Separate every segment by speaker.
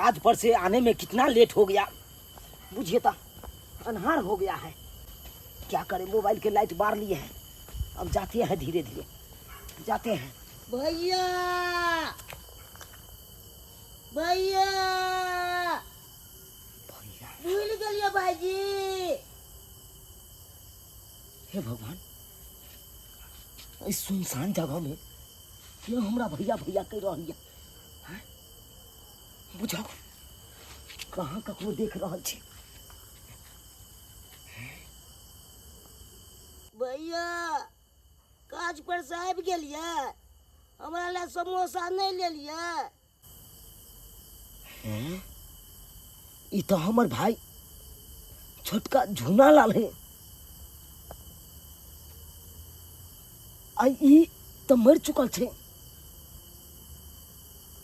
Speaker 1: काज पर से आने में कितना लेट हो गया, बुझिए तो अन्हार हो गया है। क्या करें, मोबाइल के लाइट बार लिए हैं, अब जाते हैं धीरे धीरे जाते हैं।
Speaker 2: भैया भैया
Speaker 1: भैया
Speaker 2: भूल गेलियै भाईजी।
Speaker 1: हे भगवान, इस सुनसान जगह में क्यों हमरा भैया भैया कह रहल यऽ? हैं? बुझाओ कहाँ ककरो देख रहल छी।
Speaker 2: भैया काज पर से आबि गेलियै, हमरा लए समोसा नहि लेलियै?
Speaker 1: हैं? ई तऽ हमर भाई छोटका झूना लाल है, आ ई तऽ मरि चुकल छै,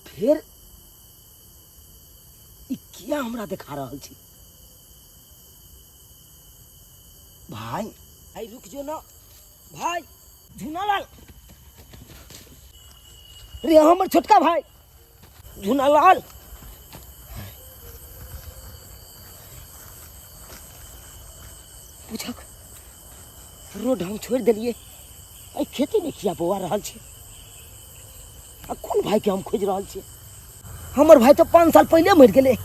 Speaker 1: फेर ई किया हमरा देखा रहल छी? भाई भाई रुक जो ना भाई झूनालाल रे, हमर छोटका भाई झूनालाल। पूछक रोड हम छोड़ि देलियै, एहि खेतीमे किया बौआ रहल छी? आ कोन भाईके हम खोजि रहल छी? हमर भाई तऽ 5 साल पहिले मरि गेलै।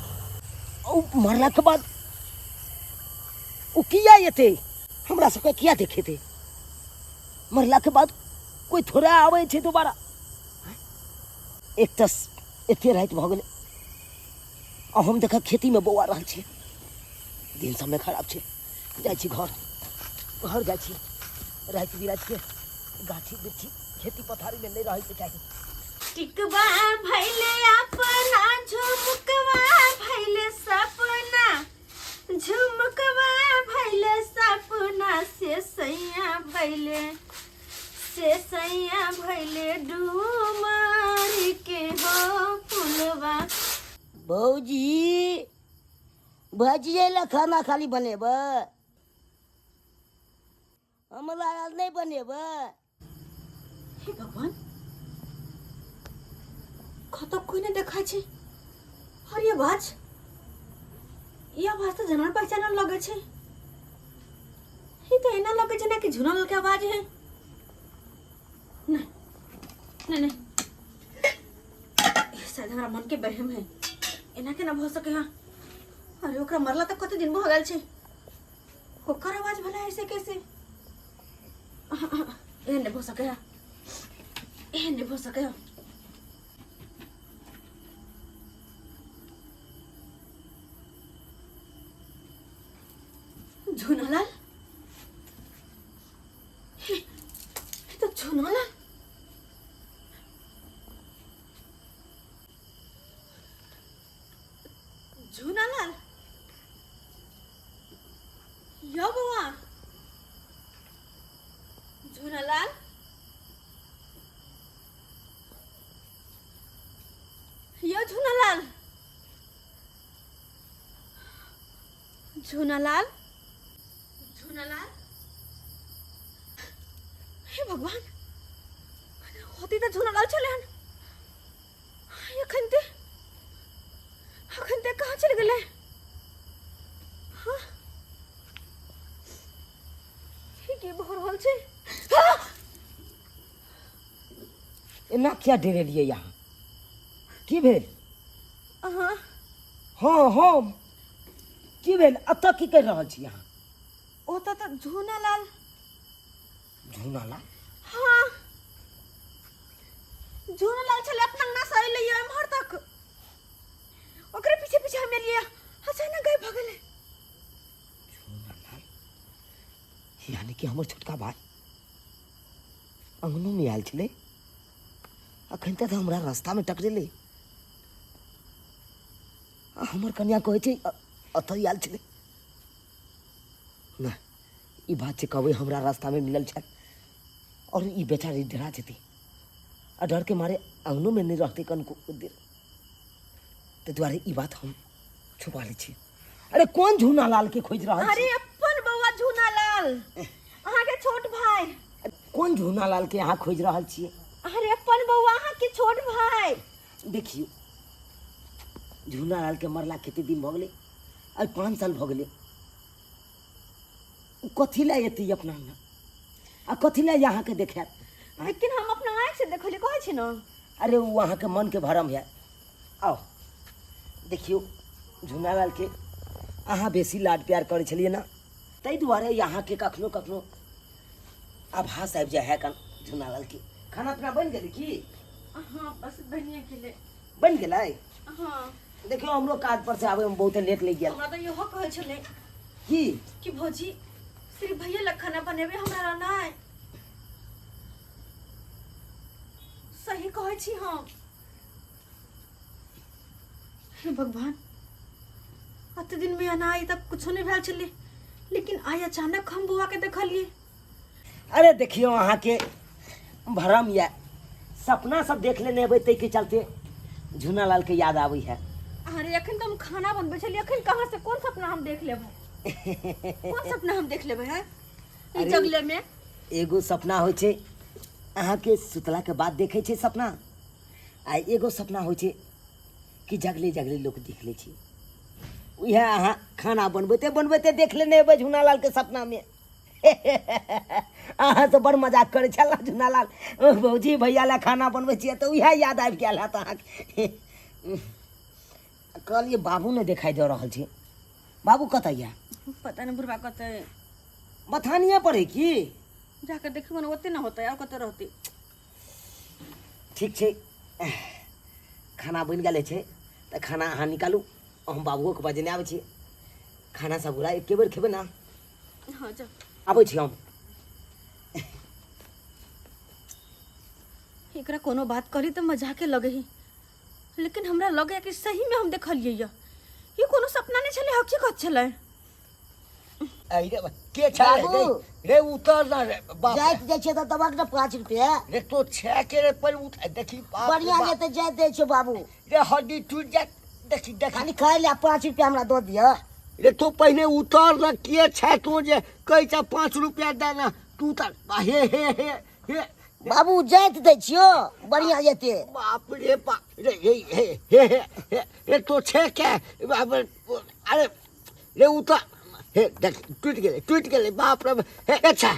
Speaker 1: ओ मरलाके बाद ओ किया एतै हमरा सबके, किया देखेतै? मरलाके बाद कोइ थोड़े आबै छै दोबारा। एक तऽ एते राति भऽ गेलै आ हम देख खेतीमे बौआ रहल छी। दिन समय खराब छै, जाइ छी घर, घर जाइ छी। राति बिरातिके गाछी बिरछी खेती पथारीमे नहि रहैके चाही।
Speaker 3: टिकवा भैले अपना झुमकवा भैले सपना, झुमकवा भैले सपना से सैया भैले, से सैया भैले डूमर के हो फुलवा।
Speaker 2: भौजी भजिए लए खाना खाली बनेबै, हमरा आर नहि बनेबै?
Speaker 3: हे भगवान, कतौ कोई नहीं देखा छै। और ये आवाज, ये आवाज तो जानल पहचानल लगे छै। ये तो एना लगे छै ना कि झुनल के आवाज है। नहीं नहीं नहीं, ये शायद हमरा मन के बहम है, एना केना भऽ सके है? अरे ओकरा मरला तऽ कते दिन भऽ गेल छै, ओकर आवाज भला ऐसे कैसे? एहन नहि भऽ सकै है, एहन नहि भऽ सकै है। झुनालाल, हे, हे तो झुनालाल। झुनालाल यौ बौआ, झुनालाल, यौ झुनालाल, झुनालाल, झुनालाल। हे भगवान, होती तऽ झुनालाल छलै हन, एखन ते अखन ते कहाँ चलि गेलै? हाँ, ई की भऽ रहल छै? हाँ!
Speaker 1: एना किया डरेलियै अहाँ? की भेल?
Speaker 3: अहाँ?
Speaker 1: हँ हम। की भेल, एतऽ की करि रहल छी अहाँ?
Speaker 3: ओतऽ तऽ झूनालाल।
Speaker 1: झूनालाल?
Speaker 3: हाँ, झूनालाल छलै, अपना अंगना से अयलै एम्हर तक, ओकरे पीछे पीछे हम एलियै, अचानक गायब भऽ गेलै।
Speaker 1: झूनालाल यानी कि हमर छोटका भाई अंगनोमे आयल छलै, अखन तक हमरा रास्तामे टकरेलै आ हमर कनिया कहै छै एतऽ आयल छलै। नहि, ई बात जे कहबै हमरा रास्तामे मिलल छल और ई बेचारी डरा जेतै आ डर के मारे अंगनोमे नहि रहतै कनको देर, ताहि दुआरे ई बात हम छुपा लै छी। अरे कोन झूना लाल के खोजि रहल छी?
Speaker 3: अरे अपन बौआ झूना लाल, अहाँ के छोट भाई।
Speaker 1: कोन झूना लाल के अहाँ खोजि रहल छियै?
Speaker 3: अरे अपन बौआ, अहाँ के छोट भाई।
Speaker 1: देखियौ, झूना लालके मरला कते दिन भऽ गेलै? आइ 5 साल भऽ गेलै। ओ कथी लए एतै अपना अंगना आ कथी लए अहाँके देखायत?
Speaker 3: लेकिन हम अपना आँखि से देखलियै, कहै छी ने।
Speaker 1: अरे ओ अहाँके मनके भरम है। आउ देखियौ, झूनालालके अहाँ बेसी लाड प्यार करै छलियै ने, ताहि दुआरे अहाँके कखनो कखनो आभास आबि जाइ है कन झूनालालके। खाना पीना बनि गेलै की?
Speaker 3: हाँ, बस बनिए गेलै।
Speaker 1: बनि गेलै?
Speaker 3: हाँ।
Speaker 1: देखियौ, हमरो काज पर से आबैमे बहुते लेट लागि गेल।
Speaker 3: हमरा तऽ इहो कहै छलै
Speaker 1: की
Speaker 3: कि भौजी सिर्फ भैया लग खाना बनेबै, हमरा लए नहि। सही कहै छी हम। हे भगवान, अते दिन में एना आई तब कुछो नहीं भेल छलै, लेकिन आइ अचानक हम बौआ के देखलियै।
Speaker 1: अरे देखियौ, अहाँके भरम यऽ, सपना सब देख लेने हेबै, ताहिके चलते झूनालाल के याद आबै है।
Speaker 3: अरे अखन तऽ हम खाना बनबै छलियै, अखन कहाँ से कोन सपना हम देख लेबै? कोन सपना हम देख लेबै? हैं, ई
Speaker 1: अरे-
Speaker 3: जगले में
Speaker 1: एगो सपना होइ छै अहाँके सुतलाके बाद देखै छै सपना, आ एगो सपना होइ छै कि जगले जगले लोक देख लै छै। उएह अहाँ खाना बनबैते बनबैते देख लेने हेबै झूनालालके सपनामे। अहाँ तऽ बड़ मजाक करै छल झूनालाल, भौजी भैया लए खाना बनबै छियै तऽ उएह याद आबि गेल हैत अहाँके। कहलियै बाबू नहि देखाइ दऽ रहल छै, बाबू कतऽ यऽ?
Speaker 3: पता नहीं बुढ़वा कतऽ।
Speaker 1: बथानिए पर है की?
Speaker 3: जाके देखियौ ने, ओते न होतै, और कतऽ रहतै।
Speaker 1: ठीक छै, खाना बनि गेल छै तऽ खाना अहाँ निकालू, हम बाबुओके बजेने आबै छी। खाना सब गोरा एके बेर खेबै ने?
Speaker 3: हाँ, जा।
Speaker 1: आबै छी हम।
Speaker 3: एकरा कोनो बात कहली तऽ मजाके लगे ही, लेकिन हमरा लगे कि सही में हम देखलियै यऽ। ई कोनो सपना नहि छलै, हकीकत छलै।
Speaker 4: अरे रे, के छै रे?
Speaker 2: बाबू।
Speaker 4: रे उतर ना रे बाप।
Speaker 2: जाइत जाइ छियै तऽ दबक ने 5 रुपया।
Speaker 4: रे तो छे के रे पर उठ, देखी बाप रे
Speaker 2: बढ़िया
Speaker 4: बाप।
Speaker 2: जेतै, जाइत दै छियौ बाबू।
Speaker 4: रे हड्डी टूट जात, देखी देखी।
Speaker 2: खाली खाय ले 5 रुपया हमरा दऽ दिअ।
Speaker 4: रे तो पहिने उतर ना, के छै तो जे कहै छ 5 रुपया दे ना, तू तर हे हे हे हे।
Speaker 2: बाबू जाइत दै छियौ, बढ़िया जेतै।
Speaker 4: बाप रे बाप रे, हे हे हे हे हे रे तो छे के बाप रे, अरे रे उतर, हे देख टूट गेलै, टूट गेलै, बाप रे। हे अच्छा,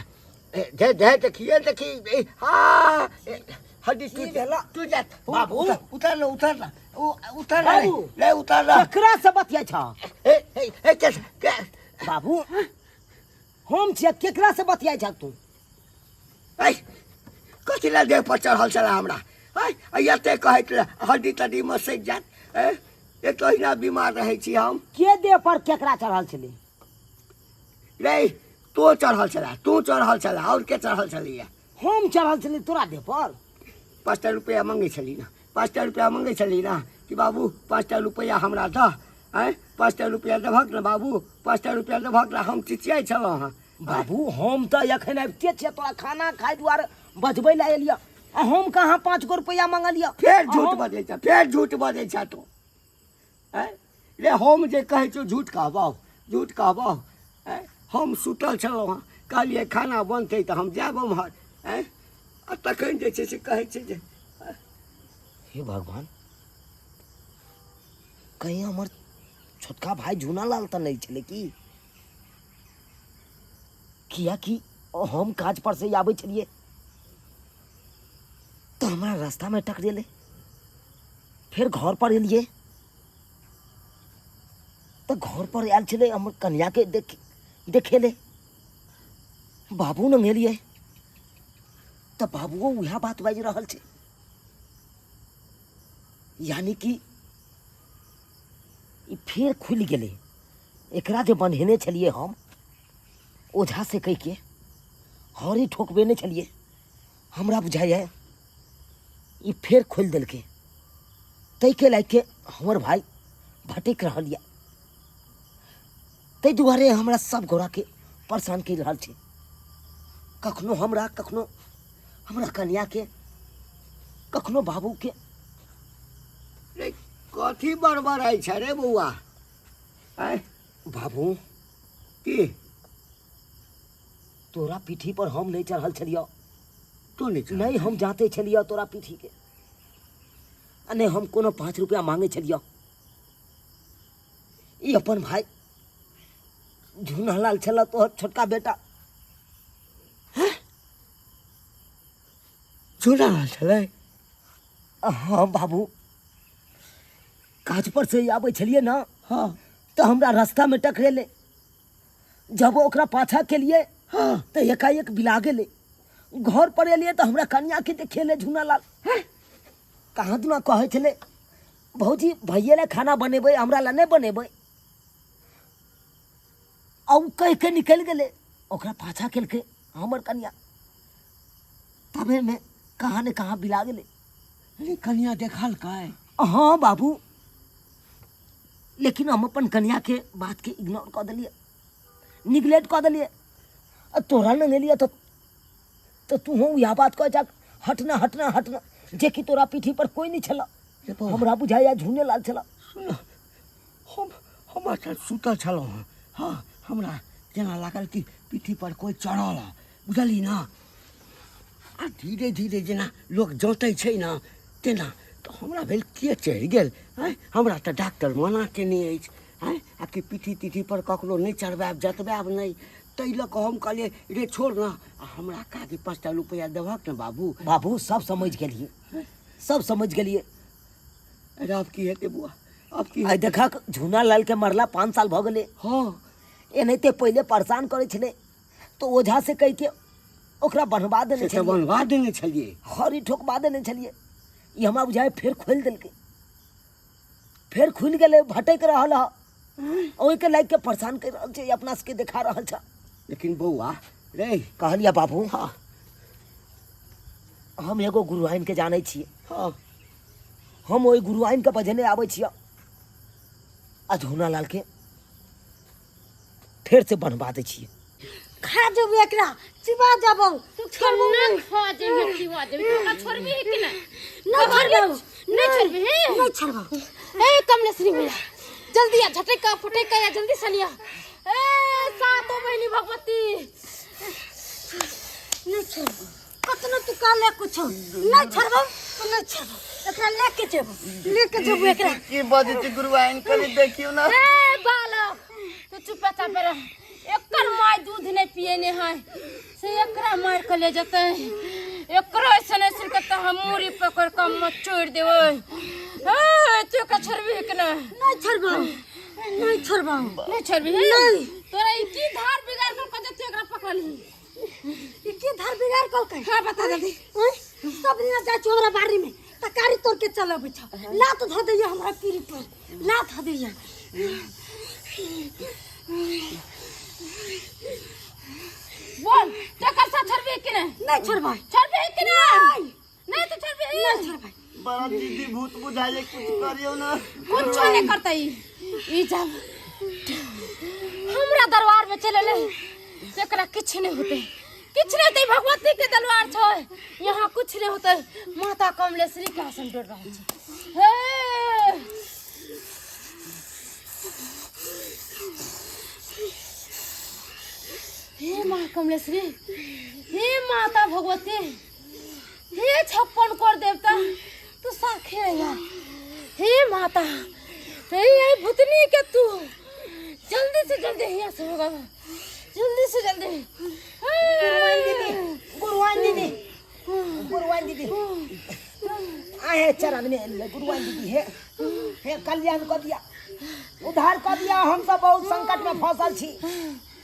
Speaker 4: हे दे दे, देखिए देखी, ए, हा ए, हड्डी टूट गेल, टूट जात
Speaker 1: बाबू।
Speaker 4: उतर, उतर ना, उतर ना, उ उतर ना रे।
Speaker 1: बाबू।
Speaker 4: रे उतर ना।
Speaker 1: केकरा से बतियाइ छ?
Speaker 4: ए ए ए के के?
Speaker 1: बाबू, हम छियै, केकरा से बतियाइ छ तू?
Speaker 4: ऐ कथी लए देह पर चढ़ल छलै हमरा? ऐ एते कहैत रहे हड्डी तड्डी मसकि जायत। ऐ एक तऽ ओहिना बीमार रहै छी हम।
Speaker 1: के देह पर केकरा चढ़ल छलै?
Speaker 4: रे तो चढ़ल छलै, तू चढ़ल छलै, आओर के चढ़ल छलैया?
Speaker 1: हम चढ़ल छलै तोरा देह पर?
Speaker 4: 5टा रुपैआ मंगै छली ने, 5टा रुपैआ मंगै छली ने कि बाबू 5टा रुपैआ हमरा दह, आँय 5टा रुपैआ देबहक ने बाबू, 5टा रुपैआ देबहक ने, हम चिचियाइ छलहुँ हँ।
Speaker 1: बाबू हम तऽ एखन आबिते छियै, तोरा खाना खाय दुआरे बजबै लए एलियै, आ हम कहाँ 5 गो रुपैआ मंगलियै?
Speaker 4: फेर झूठ बजै छ, फेर झूठ बजै छ तू। आँय रे हम जे कहै छियौ झूठ कहबौ, झूठ कहबौ? आँय हम सुतल छलहुँ हँ, कहलियै खाना बनतै तऽ हम जायब ओम्हर, आँय आ तखन जे छै से कहै छै जे
Speaker 1: हे भगवान, कहीं हमर छोटका भाई झूनालाल तऽ नहि छलै की? कियाकि हम काज पर से आबै छलियै तऽ हमरा रास्तामे टकरेलै, फेर घर पर एलियै तऽ घर पर आयल छलै हमर कनियाके देख देखेलै, बाबू लग एलियै तऽ बाबुओ उएह बात बाजि रहल छै, यानी कि ई फेर खुलि गेलै। एकरा जे बन्हेने छलियै हम ओझा से कहिके हरी ठोकबेने छलियै, हमरा बुझाइए ई फेर खोलि देलकै, ताहिके लए के हमर भाय भटकि रहल यऽ, ताहि दुआरे हमरा सब गोराके परेशान करि रहल छै, कखनो हमरा, कखनो हमरा कनियाके, कखनो बाबूके।
Speaker 4: रे कथी बड़बड़ाइ छै रे बौआ? आँय
Speaker 1: बाबू।
Speaker 4: की?
Speaker 1: तोरा पीठी पर हम नहि चढ़ल छलियौ।
Speaker 4: तू नहि चढ़ल?
Speaker 1: नहि हम जाते छलियौ तोरा पीठी के, आ नहि हम कोनो 5 रुपया मांगे छलियौ। ई अपन भाई झूनालाल छल तोहर छोटका बेटा।
Speaker 4: झूनालाल छलै?
Speaker 1: हाँ बाबू, काज पर से आबै छलियै ने।
Speaker 4: हाँ।
Speaker 1: तऽ हमरा रास्तामे टकरेलै, जब ओकरा पाछा केलियै।
Speaker 4: हाँ।
Speaker 1: तऽ एकाएक बिला गेलै। घर पर एलियै तऽ हमरा कनियाके देखेलै झूनालाल। कहाँ दुना कहै छलै, भौजी भैये लए खाना बनेबै, हमरा लए नहि बनेबै। आ ओ कहि के निकलि गेलै। ओकरा पाछा केलकै हमर कनिया, तबेमे कहाँ ने कहाँ बिला गेलै।
Speaker 4: अरे कनिया देखलकै?
Speaker 1: हाँ बाबू, लेकिन हम अपन कनियाके बातके इग्नोर कऽ देलियै, निगलेक्ट कऽ देलियै। आ तोरा लग एलियै तऽ तू इएह बात कह जा, हटना हटना हटना, जेकि तोरा पीठी पर कोई नहीं छला। हमरा बुझाइया झूने लाल छला।
Speaker 4: सुन, हम अच्छा सुतल छलहुँ हँ। हँ, हमरा जेना लागल कि पीठी पर कोइ चढ़ल हँ, बुझली ने? आ धीरे धीरे जेना लोक जँतै छै ने तेना। तऽ हमरा भेल के चढ़ि गेल? आँय, हमरा तऽ डॉक्टर मना केने अछि, आँय, आ कि पीठी तीठी पर ककरो नहि चढ़बायब, जतबायब नहि। ताहि लऽ कऽ हम कहलियै, रे छोड़ ने। आ हमरा काकी 5टा रुपैआ देबहक ने बाबू।
Speaker 1: बाबू, सब समझ गेलियै, सब समझ गेलियै।
Speaker 4: अरे आब की हेतै बौआ, आब की?
Speaker 1: आइ देखक, झूना लाल के मरला 5 साल भऽ गेलै।
Speaker 4: हाँ।
Speaker 1: एनाहिते पहिले परेशान करै छलै तऽ ओझा से कहि के ओकरा बन्हवा देने
Speaker 4: से तऽ
Speaker 1: छलियै।
Speaker 4: बनवा देने छलियै,
Speaker 1: हरी ठोकबा देने छलियै। ई हमरा बुझाइ फेर खोलि देलकै, फेर खुलि गेलै, भटकि रहल हँ, ओहिके लागि के परेशान करि रहल छै, ई अपना सबके देखा रहल छै।
Speaker 4: लेकिन बौआ रे।
Speaker 1: कहलियै बाबू।
Speaker 4: हाँ।
Speaker 1: हम एगो गुरुआइन के जानै छियै।
Speaker 4: हाँ।
Speaker 1: हम ओहि गुरुआइन के बजेने आबै छियै आ झूना लाल के फेर से बनवा दै छियै।
Speaker 2: खा जेबो एकरा, चिबा जेबो।
Speaker 5: तू छोड़बो ना, खा जेबी, चिबा जेबी। तू ओकरा छोड़बी है कि नहीं?
Speaker 2: नहीं छोड़बो।
Speaker 5: नहीं छोड़बी है?
Speaker 2: नहीं छोड़बो।
Speaker 5: ए कमलेश्वरी भैया, जल्दी आ, झटका फटका या जल्दी सनिया। ए सातो बहिनी भगवती।
Speaker 2: नहीं छोड़बो, कतनो तू का ले कुछ, नहीं छोड़बो तो नहीं छोड़बो। एकरा लेके जेबो, लेके जेबो एकरा।
Speaker 6: की बजै छी गुरुआइन, कनि देखियौ ने।
Speaker 5: ए बालक, तू चुप चाप रह। एकर माय दूध नहीं पियने है से एकरा मार के ले जतै। एकरो ऐसन ऐसन के तऽ हम मूड़ी पकड़ के मचोड़ देबै। ए तू एकरा छोड़बी कि नहीं?
Speaker 2: नहीं छोड़बो, नहीं छोड़बो।
Speaker 5: नहीं छोड़बी?
Speaker 2: नहीं।
Speaker 5: तोरा ई की धार बिगाड़ कर के जतै एकरा पकड़ली?
Speaker 2: ई की धार बिगाड़ कल?
Speaker 5: हाँ, बता जल्दी।
Speaker 2: सब दिन जाइ छी हमरा बाड़ी में तरकारी तोड़ के चल अबै छ, लात धऽ दैया हमरा पीरी पर, लात धऽ दैया।
Speaker 5: बोल, तो एकर साथ छोड़बी कि नहीं?
Speaker 2: नहीं छोड़बै।
Speaker 5: छोड़बी कि नहीं? नहीं तो छोड़बी?
Speaker 2: नहीं छोड़बै।
Speaker 6: बड़ा दीदी भूत बुझाइए, कुछ करियौ ने।
Speaker 5: कुछ नहीं करता ई। ई जब हमरा दरबार में चले ले एकरा किछु नहीं होते, किछु नहीं होते। भगवती के दरबार छै, यहाँ कुछ नहीं होते। माता कमलेश्वरी के आसन डोल रहल छै। हे हे माँ कमलेश्वरी, हे माता भगवती, हे 56 कर देवता, तू साखे रहिया। हे माता, हे हे भूतनी के तू जल्दी से जल्दी यहाँ से होगा, जल्दी से जल्दी।
Speaker 1: गुरुआइन दीदी, गुरुआइन दीदी, गुरुआइन दीदी, आए चरण में एलै गुरुआइन दीदी। हे हे कल्याण कऽ दिया, उद्धार कऽ दिया। हम सब बहुत संकट में फंसल छी,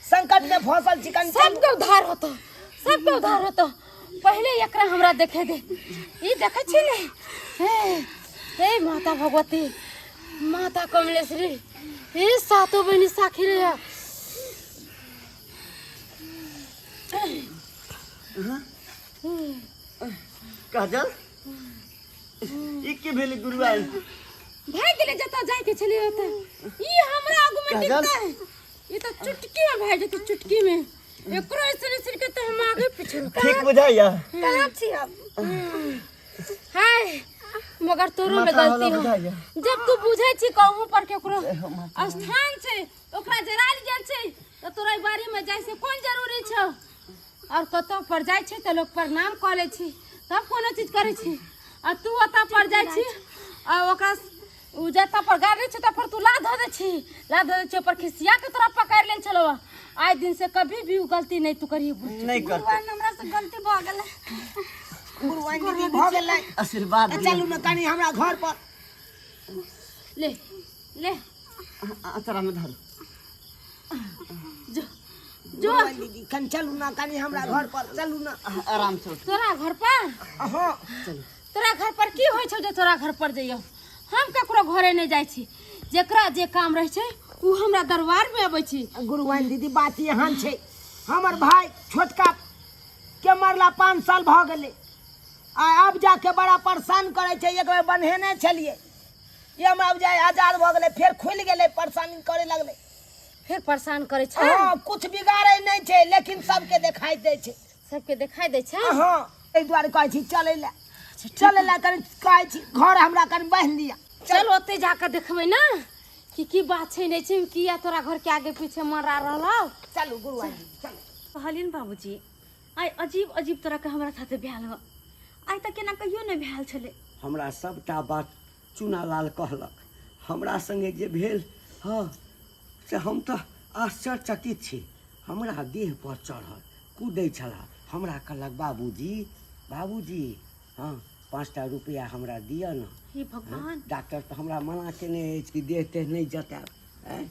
Speaker 1: संकट में फंसल छी। कनि
Speaker 5: सबके उद्धार होतो, सबके उद्धार होतो। पहले एकरा हमरा देखे दे। ई देखे छी ने? हे हे माता भगवती, माता कमलेश्वरी, हे सातो बहिनी साखी रे।
Speaker 6: काजल, ई की भेलै गुरुआइन?
Speaker 5: भागि गेलै जतऽ जाइके छलै ओतऽ। ई हमरा आगू में
Speaker 6: काजल?
Speaker 5: टिकतै? ई तऽ चुटकी में भागि जेतै, चुटकी में। एकरो ऐसे ऐसे के तऽ हम आगे पीछे रुका।
Speaker 6: ठीक बुझाइया?
Speaker 2: कहाँ छी अब?
Speaker 5: हाय, मगर तोरो में
Speaker 6: माथा
Speaker 5: गलती
Speaker 6: हौला
Speaker 5: हो।
Speaker 6: बुझाइया।
Speaker 5: जब तू बुझै छी कहूँ पर केकरो स्थान छै, ओकरा जरायल गेल छै, तऽ तोरा ई बारी में जाइ से कोन जरूरी छौ? और कतौ पर जाइ छै तऽ लोक प्रणाम कऽ लै छी, तब कोनो चीज करै छी, आ तू ओतऽ पर जाइ छी आ ओकरा उ जत्ता पर गाड़ी छै तब पर तू ला धऽ दै छी, ला धऽ दै छी, पर खिसिया के तोरा पकड़ लेल छलौ। आइ दिन से कभी भी उ गलती नहीं तू करिए।
Speaker 6: नहीं करते।
Speaker 3: भगवान, हमरा से गलती भऽ गेलै।
Speaker 2: गुरुआइन दीदी, भऽ गेलै।
Speaker 6: आशीर्वाद
Speaker 2: तऽ
Speaker 6: दियौ।
Speaker 2: चलू ने कनि हमरा घर पर।
Speaker 5: ले ले।
Speaker 6: अचरा में धरू।
Speaker 5: जो जो।
Speaker 2: गुरुआइन दीदी, कनि चलू ने कनि हमरा घर पर, चलू ने।
Speaker 6: आराम से उठ।
Speaker 5: तोरा घर पर?
Speaker 2: हँ।
Speaker 5: तोरा घर पर की होइ छौ जे तोरा घर पर जइयौ? हम ककरो घरे नहि जाइ छी। जेकरा जे काम रहै छै ओ हमरा दरबार मे अबै छी।
Speaker 2: गुरुआइन दीदी, बात एहन छै, हमर भाय छोटका के मरला 5 साल भऽ गेलै आ आब जाके बड़ा परेशान करै छै। एक बेर बन्हेने छलियै, ई हमरा बुझाइ आजाद भऽ गेलै, फेर खुलि गेलै, परेशानी करे लगलै।
Speaker 5: फेर परेशान करै छै?
Speaker 2: हँ, कुछ बिगाड़ै नहि छै, लेकिन सबके देखाइ दै छै।
Speaker 5: सबके देखाइ दै छै?
Speaker 2: हँ, एहि दुआरे कहै छी चलै लए, चलै लए कनि कहै छी, घर हमरा कनि बान्हि लिअ।
Speaker 5: चल, ओते जाकऽ देखबै ने कि की बात छै नहि छै, किया तोरा घर के आगे पीछे मरा रहल हौ।
Speaker 2: चलू गुरुआइन दीदी, चलू।
Speaker 3: कहलियन बाबूजी, आइ अजीब अजीब तरहके हमरा साथे भेल हँ, आइ तक केना कहियो नहि भेल छलै।
Speaker 4: हमरा सभटा बात चुनालाल कहलक। हमरा संगे जे भेल हँ से हम तऽ आश्चर्यचकित छी। हमरा देह पर चढ़ल कूदै छलाह। हमरा कहलक, बाबूजी, बाबूजी, हँ, 5टा रुपैआ हमरा दिअ ने।
Speaker 3: हे भगवान!
Speaker 4: डॉक्टर तऽ हमरा मना केने अछि कि देह तेह नहि जतायब। आँय,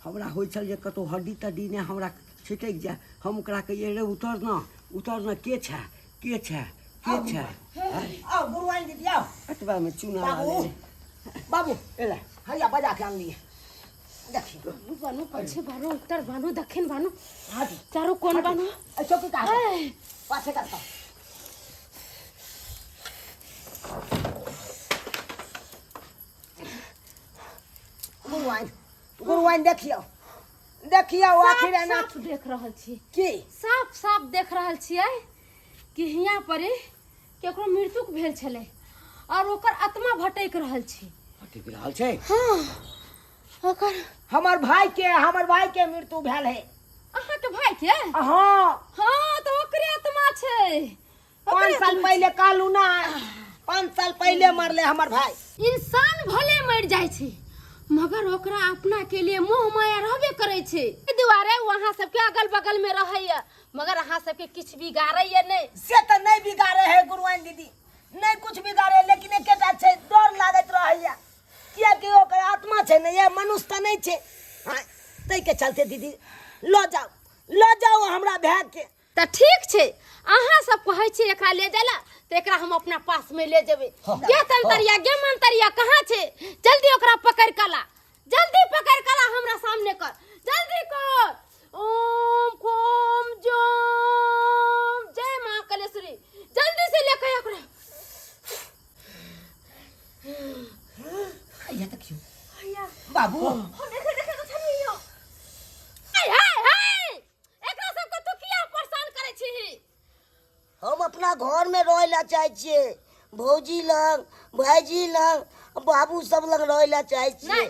Speaker 4: हमरा होइ छल जे कतहु हड्डी तड्डी नहि हमरा छिटकि जाय। हम ओकरा कहियै, रे उतर ने, उतर ने, के छै, के छै, के छै? आँय?
Speaker 2: आउ गुरुआइन दीदी, आउ।
Speaker 4: एतबामे चुना
Speaker 2: बाबू, बाबू।
Speaker 4: एला।
Speaker 2: हैया बजा के आनलियै, देखियौ।
Speaker 5: बानू, पीछे बानू, उत्तर बानू, दक्षिण बानू,
Speaker 2: हटू।
Speaker 5: चारू कोन बानू।
Speaker 2: एहि चौकी का
Speaker 5: ऐ,
Speaker 2: पाछे करता। गुरुआइन, गुरुआइन, देखियौ, देखियौ आखिर
Speaker 5: साफ
Speaker 2: एना
Speaker 5: साफ देख रहल छी।
Speaker 2: की?
Speaker 5: साफ साफ देख रहल छियै कि हियाँ पर केकरो मृत्यु भेल छलै और ओकर आत्मा भटकि रहल छै।
Speaker 4: भटकि रहल छै?
Speaker 5: हाँ, ओकर
Speaker 2: हमर भाई के, हमर भाई के मृत्यु भेल है।
Speaker 5: अहाँके भाई के?
Speaker 2: हाँ।
Speaker 5: हाँ, तऽ ओकरे आत्मा छै।
Speaker 2: 5 साल पहले कहलू ना, 5 साल पहले मरले हमर भाई।
Speaker 5: इंसान भले मर जाइ छै, मगर ओकरा अपना के लिए मोह माया रहबे करै छै। एहि दुआरे ओ अहाँ सबके अगल बगल में रहैया, मगर अहाँ सबके किछु बिगाड़ैया नहि।
Speaker 2: से तऽ नहि बिगाड़े है गुरुआइन दीदी, नहि कुछ बिगाड़े, लेकिन एकेटा छै, डर लागैत रहैया, कियाकि ओकर आत्मा छै ने, ये मनुष्य तऽ नहि छै। हाँ, ताहिके चलते दीदी लऽ जाउ, लऽ जाउ हमरा भाय के।
Speaker 5: तऽ ठीक छै, अहाँ सब कहै छी एकरा ले जाय ला, तऽ एकरा हम अपना पास में ले जेबै। गे तंतरिया, गे मंतरिया, कहाँ छै? जल्दी ओकरा पकड़ के ला, जल्दी पकड़ के ला, हमरा सामने कर, जल्दी कर। ओम कोम जोम, जय माँ कलेश्वरी। जल्दी से लेके आ ओकरा।
Speaker 2: हैया देखियौ बाबू।
Speaker 3: हम देखे देखे तऽ छलियै।
Speaker 5: हाय हाय हाय, एकरा सबके तू किया परेशान करै छीही?
Speaker 2: हम अपना घर में रहे ला चाहे छियै, भौजी लग, भाईजी लग, बाबू सब लग रहे ला चाहे छियै।
Speaker 5: नहीं,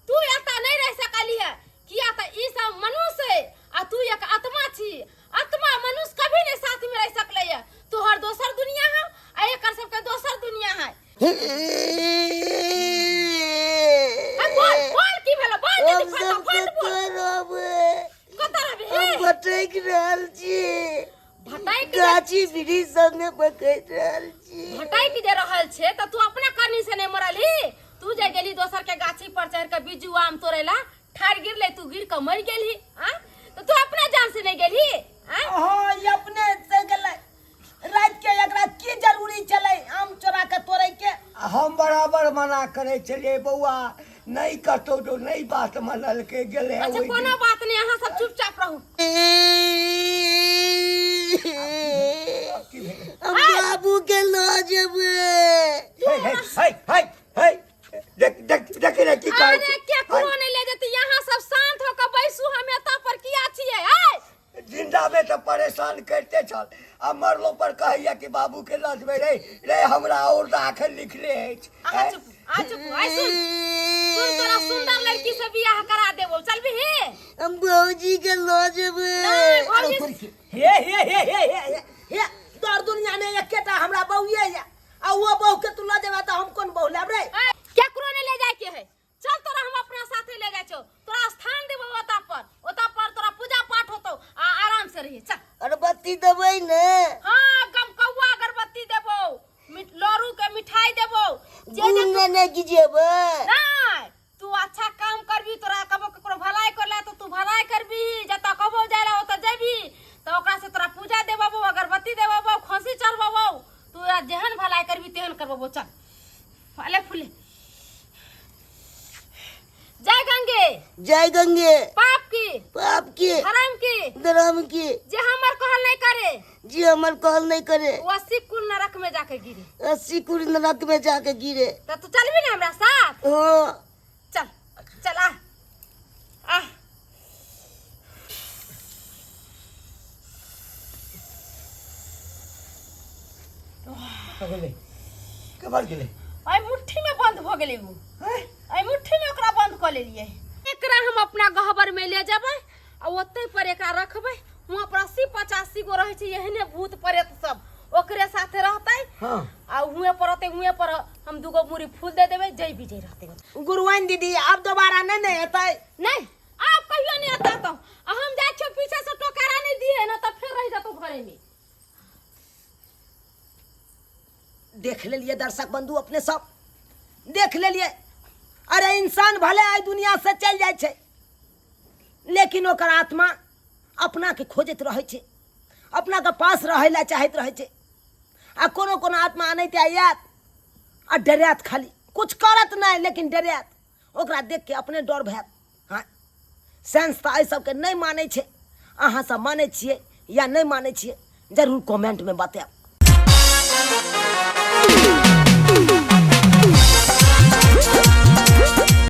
Speaker 5: तू एतऽ नहीं रह सकली है, किया तऽ ई सब मनुष्य है आ तू एक आत्मा छी। आत्मा मनुष्य कभी नहीं साथ में रह सकले है। तोहर दोसर दुनिया है आ एकर सबके दोसर दुनिया है। आ बोल, बोल, की भेलो? बोल
Speaker 2: हम
Speaker 5: जल्दी,
Speaker 2: सब
Speaker 5: फटाफट बोल।
Speaker 2: कतऽ रहबै?
Speaker 5: कतऽ रहबही?
Speaker 2: हम भटकि रहल छी।
Speaker 5: भटकि
Speaker 2: गाछी वृक्ष सब में भटकि रहल छी।
Speaker 5: भटकि जे रहल छै तऽ तू अपना करनी से नहीं मरलही। तू जे गेली दोसर के गाछी पर चढ़ के बिज्जू आम तोड़े ला, ठाड़ गिरले, तू गिर के मर गेलही। आ तऽ तू अपना जान से नहीं गेलही? आ
Speaker 2: हाँ, ई अपने से गेलै रात के, एकरा की जरूरी छलै आम चोरा के तोड़ै के?
Speaker 4: हम बराबर मना करै छलियै, बौआ नहि कतौ जो, नहि बात मनलकै, गेलै।
Speaker 5: अच्छा,
Speaker 4: ओहि दिन।
Speaker 5: कोनो बात नहीं, अहाँ सब चुपचाप रहू।
Speaker 4: की भेलै?
Speaker 2: हम बाबू के लऽ जेबै।
Speaker 4: हे हे हे हे हे, देख देख, देख रे की कहै
Speaker 5: अरे
Speaker 4: छै।
Speaker 5: केकरो नहीं ले जेतै, यहाँ सब शांत होकर बैसू। हम एतऽ पर किया छियै? आय
Speaker 4: जिंदा में तऽ परेशान करिते छल आ मरलो पर कहैया कि बाबू के लऽ जेबै। रे रे, हमरा और आखिर लिखले अछि।
Speaker 5: अहाँ चुप, आ चुप। आइ सुन सुन, तोरा सुंदर लड़की से बियाह करा देबो, चलबी?
Speaker 2: हम भौजी के लऽ जेबै।
Speaker 5: नहीं भौजी।
Speaker 2: हे हे हे हे हे हे हे, तोहर दुनिया में एकेटा हमरा बहुए या आ वो बहू के तू लऽ जेबा तऽ हम कोन बहू लेब रे?
Speaker 5: केकरो नहीं ले जाय के है।
Speaker 1: अगरबत्ती देबै ने?
Speaker 5: हाँ, गमकौआ अगरबत्ती देबो, लड़ू के मिठाई देबो। जे जे
Speaker 1: गुण ने नहि गिजेबै?
Speaker 5: नहीं, तू अच्छा काम करबी, तोरा कबो ककरो भलाई करला तो तू भलाई करबी। जतऽ कबो जाइला ओतऽ जेबी तऽ ओकरा से तोरा पूजा देबो, अगरबत्ती देबो, खसी चढ़बो। तू जेहन भलाई करबी तेहन करबो। चल, फले फूले। जय गंगे।
Speaker 1: जय गंगे।
Speaker 5: पाप की,
Speaker 1: पाप की,
Speaker 5: धर्म की,
Speaker 1: धर्म की,
Speaker 5: जे हमर कहल नहीं करे,
Speaker 1: जे हमर कहल नहीं करे,
Speaker 5: वो 80 कुल नरक में जाके गिरे।
Speaker 1: 80 कुल नरक में जाके गिरे।
Speaker 5: तो तू चलबी ना हमरा साथ?
Speaker 1: हाँ।
Speaker 5: चल चल, आ आ।
Speaker 4: कबर गेलै।
Speaker 5: एहि मुट्ठी में बंद भ गेलै उ। एहि मुट्ठी में ओकरा बंद कऽ लेलियै। एकरा हम अपना गहबर में ले जेबै आ ओतै पर एकरा रखबै। वहाँ पर 80-85 गो रहै छै एहने भूत प्रेत सब, ओकरे साथे रहतै।
Speaker 4: हाँ।
Speaker 5: आ हुएं पर रहतै, हुएं पर हम दूगो मुरी फूल दे देबै, जय विजय रहतै।
Speaker 2: गुरुआइन दीदी, आब दोबारा नहि ने एतै?
Speaker 5: नहीं, आब कहियो नहीं आता। तो आ हम जाइ छियौ पीछे से, टोकारा नहीं दिए ना तऽ फेर रहि जेतौ घरे में।
Speaker 2: देख लेलिए दर्शक बंधु, अपने सब देख लेलिए। अरे इंसान भले आई दुनिया से चल जाइ छै, लेकिन ओकर आत्मा अपना के खोजैत रहै छै, अपना के पास रहै ला चाहैत रहै छै। आ कोनो कोनो आत्मा अनैते आयत आ डरायत, खाली कुछ करत नहि लेकिन डरायत। ओकरा देख के अपने डर भयत। हाँ, साइंस तऽ एहि सबके नहि मानै छै। अहाँ सब मानै छियै या नहि मानै छियै, जरूर कमेंटमे बतायब।